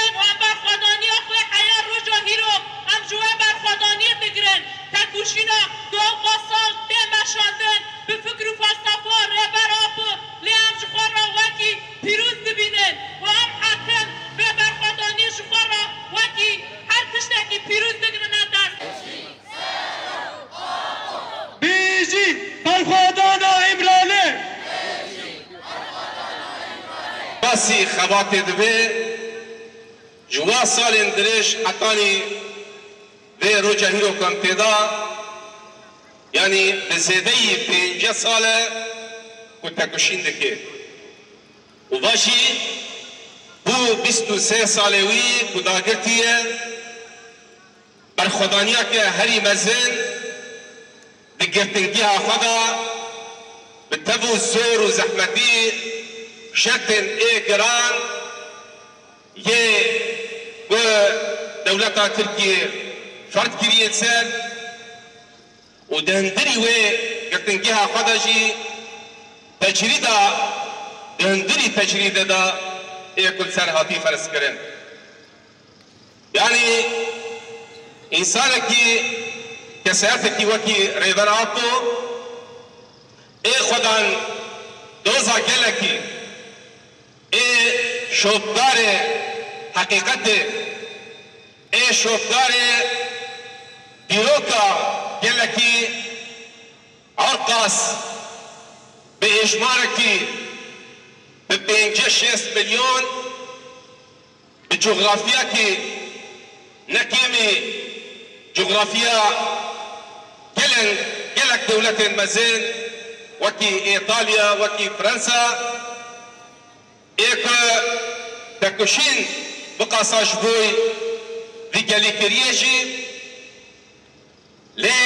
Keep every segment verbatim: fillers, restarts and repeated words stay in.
Em berxwedaniya xwe heya roja hîro, em ji we berxwedaniyê digirin. Tekoşîna du ewqasa tê meşandin, bi fikr û felsefa Rêber Apo, lê em ji xwe re wekî pîroz dibînin û em heqin vê berxwedaniyê ji xwe re wekî her tiştekî pîroz digrine dest. Bijî berxwedana Îmralî! Basî xebatê divê ji wa salên dirêj hetanî vê roja hîro ku em tê de, yanî bi zêdeyî pêncî sal e ku tekoşîn dike. Û va jî bû bîst û sê salê wî ku dagirtî ye, berxwedaniyeke herî mezin di girtingiha xwe de bi tev û zor û zehmetî şertên ê giran yê ku dewleta Tirkiyê ferd kiriye ser û di hundirî wê girtingiha xwe de jî tecrîda, di hundirî tecrîdê de ê ku li ser hatî ferz kirin. Yanî însanekî, kesayetekî wekî Rêber Apo ê xwe dan doza gelekî, ê şopdarê heqîqetê, ê şopdarê dîroka gelekî, arqas bi êjmarekî bi pêncî şêst milyon, bi cografyakî ne kêmî, cografya gelên, gelek dewletên mezin, wekî Îtalya, wekî Fransa, ê ku tekoşîn biqasa ji bo vî gelî kiriye jî, lê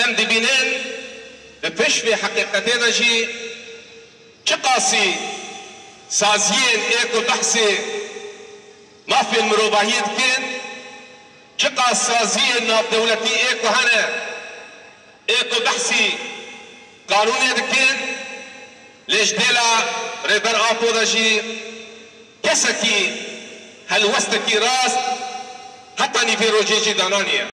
em dibînin di pişt vê heqîqetê de jî çiqasî saziyên ê ku behsê mafên mirovahiyê dikin, çiqas saziyên navdewletî ê ku hene, ê ku behsî qanûnê dikin, lê ji dêla Rêber Apo de jî kesekî helwestekî rast heta nîvê rojê jî dananiye.